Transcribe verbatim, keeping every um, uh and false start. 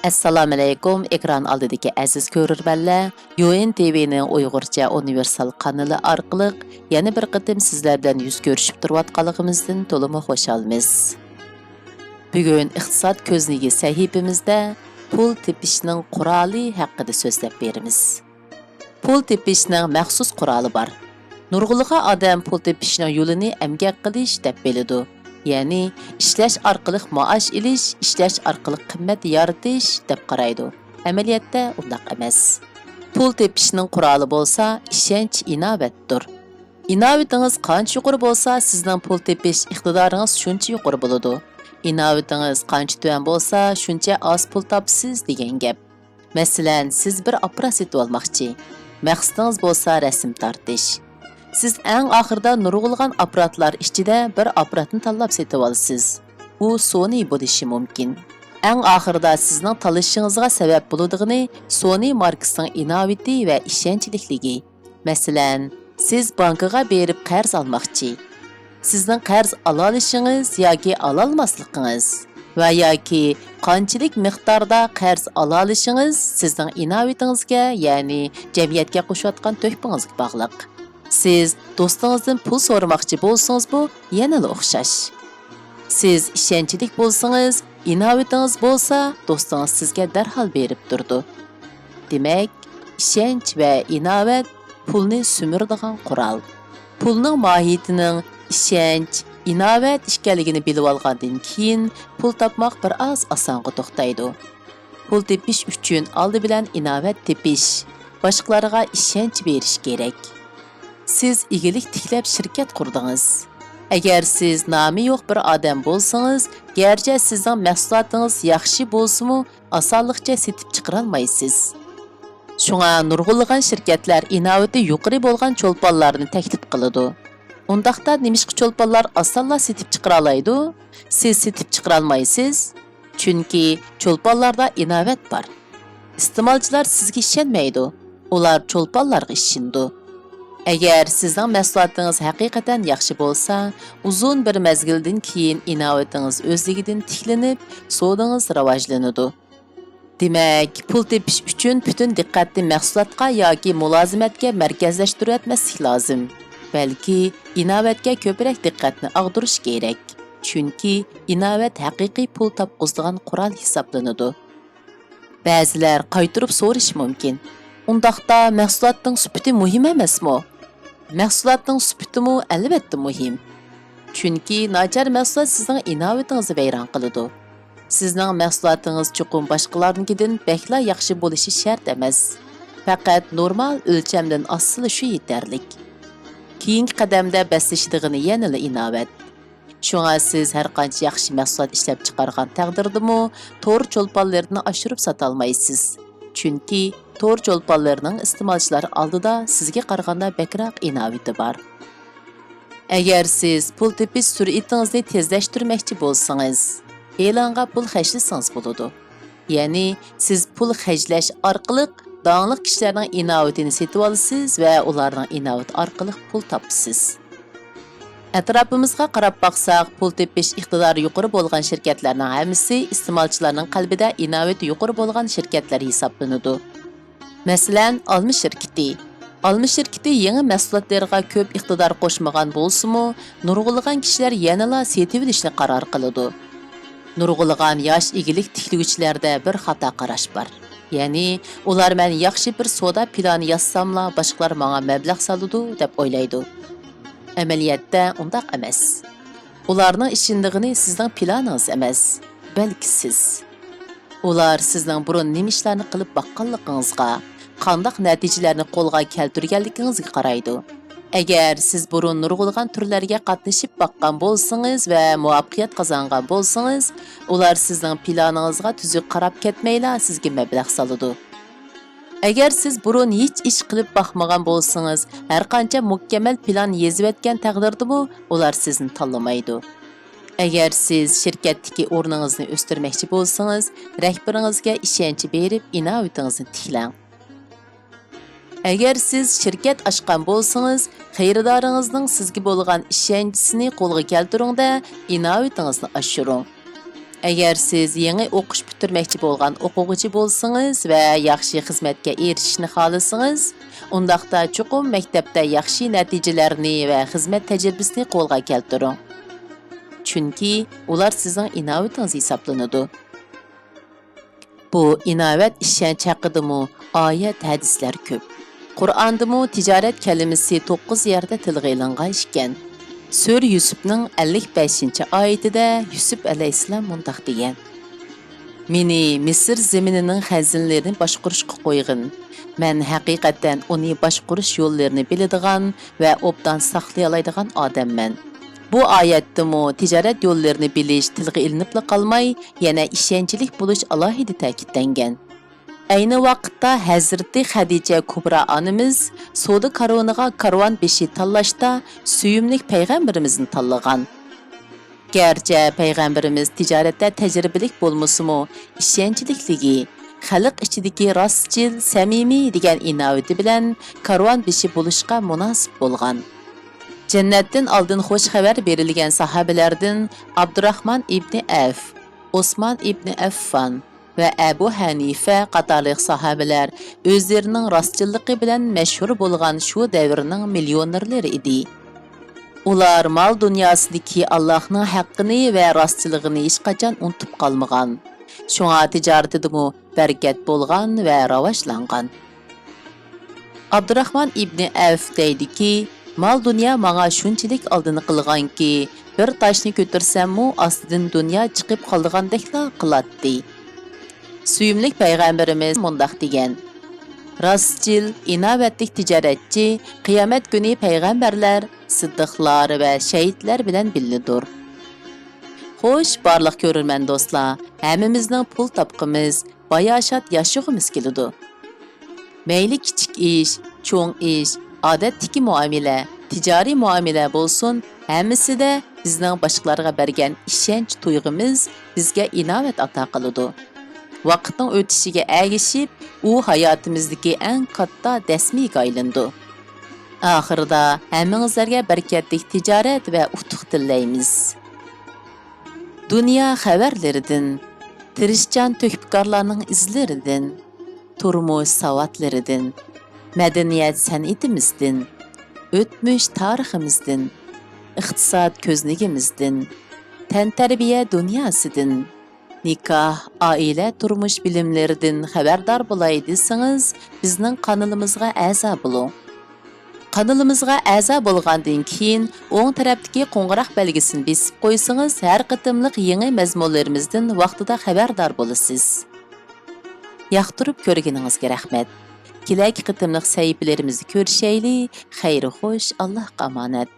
ئەسسالامۇئەلەيكۇم، ئېكران ئالدىدىكى ئەزىز كۆرۈرمەنلەر، يۇئېن تىۋىنىڭ ئۇيغۇرچە ئۇنىۋېرسال قانىلى ئارقىلىق يەنە بىر قېتىم سىزلەر بىلەن يۈز كۆرۈشۈپ تۇرۇۋاتقانلىقىمىزدىن تولىمۇ خۇشالمىز. بۈگۈن ئىقتىساد كۆزنىكى سەھىپىمىزدە پۇل تېپىشنىڭ قورالى ھەققىدە سۆزلەپ بېرىمىز. پۇل تېپىشنىڭ مەخسۇس قورالى بار. نۇرغۇنلىغان ئادەم پۇل تېپىشنىڭ يولىنى ئەمگەك قىلىش دەپ بىلىدۇ. يەنى ئىشلەش ئارقىلىق مائاش ئېلىش، ئىشلەش ئارقىلىق قىممەت يارىتىش دەپ قارايدۇ. ئەمەلىيەتتە ئۇنداق ئەمەس. پۇل تېپىشنىڭ قورالى بولسا ئىشەنچ، ئىناۋەتتۇر. ئىناۋىتىڭىز قانچە يۇقىرى بولسا، سىزنىڭ پۇل تېپىش ئىقتىدارىڭىز شۇنچە يۇقىرى بولىدۇ. ئىناۋىتىڭىز قانچە تۆۋەن بولسا، شۇنچە ئاز پۇل تاپىسىز دېگەن گەپ. مەسىلەن، سىز بىر ئاپپارات سېتىۋالماقچى. مەقسىتىڭىز بولسا رەسىم تارتىش. سىز ئەڭ ئاخىرىدا نۇرغۇنلىغان ئاپپاراتلار ئىچىدە بىر ئاپپاراتنى تاللاپ سېتىۋالىسىز. ئۇ سونى بولۇشى مۇمكىن. ئەڭ ئاخىرىدا سىزنىڭ تاللىشىڭىزغا سەۋەب بولىدىغىنى سونى ماركىسىنىڭ ئىناۋىتى ۋە ئىشەنچلىكلىكى. مەسىلەن، سىز بانكىغا بېرىپ قەرز ئالماقچى. سىزنىڭ قەرز ئالالىشىڭىز ياكى ئالالماسلىقىڭىز ۋە ياكى قانچىلىك مىقداردا قەرز ئالالىشىڭىز سىزنىڭ ئىناۋىتىڭىزگە، يەنى جەمئىيەتكە قوشۇۋاتقان تۆھپىڭىزگە باغلىق. سىز دوستىڭىزدىن پۇل سورىماقچى بولسىڭىزمۇ يەنىلا ئوخشاش. سىز ئىشەنچلىك بولسىڭىز، ئىناۋىتىڭىز بولسا، دوستىڭىز سىزگە دەرھال بېرىپ تۇرىدۇ. دېمەك، ئىشەنچ ۋە ئىناۋەت پۇلنى سۈمۈرىدىغان قورال. پۇلنىڭ ماھىيىتىنىڭ ئىشەنچ، ئىناۋەت ئىكەنلىكىنى بىلىۋالغاندىن كېيىن، پۇل تاپماق بىر ئاز ئاسانغا توختايدۇ. پۇل تېپىش ئۈچۈن ئالدى بىلەن ئىناۋەت تېپىش، باشقىلارغا ئىشەنچ بېرىش كېرەك. سىز ئىگىلىك تىكلەپ شىركەت قۇردىڭىز. ئەگەر سىز نامى يوق بىر ئادەم بولسىڭىز، گەرچە سىزنىڭ مەھسۇلاتىڭىز ياخشى بولسىمۇ، ئاسانلىقچە سېتىپ چىقىرالمايسىز. شۇڭا نۇرغۇنلىغان شىركەتلەر ئىناۋىتى يۇقىرى بولغان چولپانلارنى تەكلىپ قىلىدۇ. ئۇنداقتا نېمىشقا چولپانلار ئاسانلا سېتىپ چىقىرالايدۇ؟ سىز سېتىپ چىقىرالمايسىز. چۈنكى چولپانلاردا ئىناۋەت بار. ئىستېمالچىلار سىزگە ئىشەنمەيدۇ. ئۇلار چولپانلارغا ئىشىنىدۇ. ئەگەر سىزنىڭ مەھسۇلاتىڭىز ھەقىقەتەن ياخشى بولسا، ئۇزۇن بىر مەزگىلدىن كېيىن ئىناۋىتىڭىز ئۆزلۈكىدىن تىكلىنىپ، سودىڭىز راۋاجلىنىدۇ. دېمەك، پۇل تېپىش ئۈچۈن پۈتۈن دىققەتنى مەھسۇلاتقا ياكى مۇلازىمەتكە مەركەزلەشتۈرۈۋەتمەسلىك لازىم، بەلكى ئىناۋەتكە كۆپرەك دىققەتنى ئاغدۇرۇش كېرەك. چۈنكى ئىناۋەت ھەقىقىي پۇل تاپقۇزىدىغان قورال ھېسابلىنىدۇ. بەزىلەر قايتۇرۇپ سورىشى مۇمكىن، ئۇنداقتا مەھسۇلاتنىڭ سۈپىتى مۇھىم ئەمەسمۇ؟ مەھسۇلاتنىڭ سۈپىتىمۇ ئەلۋەتتە مۇھىم. چۈنكى ناچار مەھسۇلات سىزنىڭ ئىناۋىتىڭىزنى ۋەيران قىلىدۇ. سىزنىڭ مەھسۇلاتىڭىز چوقۇم باشقىلارنىڭكىدىن بەكلا ياخشى بولۇشى شەرت ئەمەس. پەقەت نورمال ئۆلچەمدىن ئاشسىلا شۇ يېتەرلىك. كېيىنكى قەدەمدە بەسلىشىدىغىنى يەنىلا ئىناۋەت. شۇڭا سىز ھەرقانچە ياخشى مەھسۇلات ئىشلەپچىقارغان تەقدىردىمۇ، تور چولپانلىرىنى ئاشۇرۇپ ساتالمايسىز. چۈنكى تور چولپانلىرىنىڭ ئىستېمالچىلار ئالدىدا سىزگە قارىغاندا بەكرەك ئىناۋىتى بار. ئەگەر سىز پۇل تېپىش سۈرئىتىڭىزنى تېزلەشتۈرمەكچى بولسىڭىز، ئېلانغا پۇل خەجلىسىڭىز بولىدۇ. يەنى سىز پۇل خەجلەش ئارقىلىق داڭلىق كىشىلەرنىڭ ئىناۋىتىنى سېتىۋالىسىز ۋە ئۇلارنىڭ ئىناۋىتى ئارقىلىق پۇل تاپىسىز. ئەتراپىمىزغا قاراپ باقساق، پۇل تېپىش ئىقتىدارى يۇقىرى بولغان شىركەتلەرنىڭ ھەممىسى ئىستېمالچىلارنىڭ قەلبىدە ئىناۋىتى يۇقىرى بولغان شىركەتلەر ھېسابلىنىدۇ. مەسىلەن، ئالما شىركىتى. ئالما شىركىتى يېڭى مەھسۇلاتلىرىغا كۆپ ئىقتىدار قوشمىغان بولسىمۇ، نۇرغۇنلىغان كىشىلەر يەنىلا سېتىۋېلىشنى قارار قىلىدۇ. نۇرغۇنلىغان ياش ئىگىلىك تىكلىگۈچىلەردە بىر خاتا قاراش بار. يەنى، ئۇلار مەن ياخشى بىر سودا پىلانى يازساملا، باشقىلار ماڭا مەبلەغ سالىدۇ، دەپ ئويلايدۇ. ئەمەلىيەتتە ئۇنداق ئەمەس. ئۇلارنىڭ ئىشىنىدىغىنى سىزنىڭ پىلانىڭىز ئەمەس، بەلكى سىز. ئۇلار سىزنىڭ بۇرۇن نېمە ئىشلارنى قىلىپ باققانلىقىڭىزغا، قانداق نەتىجىلەرنى قولغا كەلتۈرگەنلىكىڭىزگە قارايدۇ. ئەگەر سىز بۇرۇن نۇرغۇنلىغان تۈرلەرگە قاتنىشىپ باققان بولسىڭىز ۋە مۇۋەپپەقىيەت قازانغان بولسىڭىز، ئۇلار سىزنىڭ پىلانىڭىزغا تۈزۈك قاراپ كەتمەيلا سىزگە مەبلەغ سالىدۇ. ئەگەر سىز بۇرۇن ھېچ ئىش قىلىپ باقمىغان بولسىڭىز، ھەرقانچە مۇكەممەل پىلان يېزىۋەتكەن تەقدىردىمۇ ئۇلار سىزنى تاللىمايدۇ. ئەگەر سىز شىركەتتىكى ئورنىڭىزنى ئۆستۈرمەكچى بولسىڭىز، رەھبىرىڭىزگە ئىشەنچ بېرىپ، ئىناۋىتىڭىزنى تىكلەڭ. ئەگەر سىز شىركەت ئاچقان بولسىڭىز، خېرىدارىڭىزنىڭ سىزگە بولغان ئىشەنچىسىنى قولغا كەلتۈرۈڭدە، ئىناۋىتىڭىزنى ئاشۇرۇڭ. ئەگەر سىز يېڭى ئوقۇش پۈتتۈرمەكچى بولغان ئوقۇغۇچى بولسىڭىز ۋە ياخشى خىزمەتكە ئېرىشىشنى خالىسىڭىز، ئۇنداقتا چوقۇم مەكتەپتە ياخشى نەتىجىلەرنى ۋە خىزمەت تەجرىبىسىنى قولغا كەلتۈرۈڭ. چۈنكى ئۇلار سىزنىڭ ئىناۋىتىڭىز ھېسابلىنىدۇ. بۇ ئىناۋەت ئىشەنچ ھەققىدىمۇ ئايەت، ھەدىسلەر كۆپ. قۇرئاندىمۇ تىجارەت كەلىمىسى توققۇز يەردە تىلغا ئېلىنغان ئىكەن. سۈرە يۈسۈپنىڭ ئەللىك بەشىنچى ئايىتىدە يۈسۈپ ئەلەيھىسسالام مۇنداق دېگەن: «مېنى مىسىر زېمىنىنىڭ خەزىنىلىرىنى باشقۇرۇشقا قويغىن. مەن ھەقىقەتەن ئۇنى باشقۇرۇش يوللىرىنى بىلىدىغان ۋە ئوبدان ساقلىيالايدىغان ئادەممەن.» بۇ ئايەتتىمۇ تىجارەت يوللىرىنى بىلىش تىلغا ئېلىنىپلا قالماي، يەنە ئىشەنچلىك بولۇش ئالاھىدە تەكىتلەنگەن. ئەينى ۋاقىتتا ھەزرىتى خەدىچە كۇبرا ئانىمىز سودا كارۋىنىغا كارۋان بېشى تاللاشتا سۆيۈملۈك پەيغەمبىرىمىزنى تاللىغان. گەرچە پەيغەمبىرىمىز تىجارەتتە تەجرىبىلىك بولمىسىمۇ، ئىشەنچلىكلىكى، خەلق ئىچىدىكى راستچىل، سەمىمىي دېگەن ئىناۋىتى بىلەن كارۋان بېشى بولۇشقا مۇناسىپ بولغان. جەننەتتىن ئالدىن خۇش خەۋەر بېرىلگەن ساھابىلەردىن ئابدۇراخمان ئىبنى ئەۋف، ئوسمان ئىبنى ئەففان ۋە ئەبۇ ھەنىفە قاتارلىق ساھابىلەر ئۆزلىرىنىڭ راستچىللىقى بىلەن مەشھۇر بولغان شۇ دەۋرنىڭ مىليونېرلىرى ئىدى. ئۇلار مال دۇنياسىدىكى ئاللاھنىڭ ھەققىنى ۋە راستچىلىقىنى ھېچقاچان ئۇنتۇپ قالمىغان. شۇڭا تىجارىتىدىمۇ بەرىكەت بولغان ۋە راۋاجلانغان. ئابدۇراخمان ئىبنى ئەۋف دەيدۇكى، مال دۇنيا ماڭا شۇنچىلىك ئالدىنى قىلغانكى، بىر تاشنى كۆتۈرسەممۇ ئاستىدىن دۇنيا چىقىپ قالىدىغاندەكلا قىلاتتى. سۆيۈملۈك پەيغەمبىرىمىز مۇنداق دېگەن: «راستچىل، ئىناۋەتلىك تىجارەتچى قىيامەت كۈنى پەيغەمبەرلەر، سىددىقلار ۋە شەھىدلەر بىلەن بىللىدۇر.» خوش، بارلىق كۆرۈرمەن دوستلار، ھەممىمىزنىڭ پۇل تاپقۇمىز، باياشات ياشىغۇمىز كېلىدۇ. مەيلى كىچىك ئىش، چوڭ ئىش، ئادەتتىكى مۇئامىلە، تىجارىي مۇئامىلە بولسۇن، ھەممىسىدە بىزنىڭ باشقىلارغا بەرگەن ئىشەنچ تۇيغۇمىز بىزگە ئىناۋەت ئاتا قىلىدۇ. ۋاقىتنىڭ ئۆتۈشىگە ئەگىشىپ، ئۇ ھاياتىمىزدىكى ئەڭ كاتتا دەسمىگە ئايلىنىدۇ. ئاخىرىدا ھەممىڭىزلەرگە بەرىكەتلىك تىجارەت ۋە ئۇتۇق تىلەيمىز. دۇنيا خەۋەرلىرىدىن، تىرىشچان تۆھپىكارلارنىڭ ئىزلىرىدىن، تۇرمۇش ساۋاتلىرىدىن، مەدەنىيەت سەنئىتىمىزدىن، ئۆتمۈش تارىخىمىزدىن، ئىقتىساد كۆزنىكىمىزدىن، تەنتەربىيە دۇنياسىدىن، نىكاھ، ئائىلە تۇرمۇش بىلىملىرىدىن خەۋەردار بولاي دېسىڭىز، بىزنىڭ قانىلىمىزغا ئەزا بولۇڭ. قانىلىمىزغا ئەزا بولغاندىن كېيىن، ئوڭ تەرەپتىكى قوڭغۇراق بەلگىسىنى بېسىپ قويسىڭىز، ھەر قېتىملىق يېڭى مەزمۇنلىرىمىزدىن ۋاقتىدا خەۋەردار بولىسىز. ياقتۇرۇپ كۆرگىنىڭىزگە رەھمەت. كېلەركى قېتىملىق سەھىپىلىرىمىزدە كۆرۈشەيلى. خەير خوش، ئاللاھقا ئامانەت.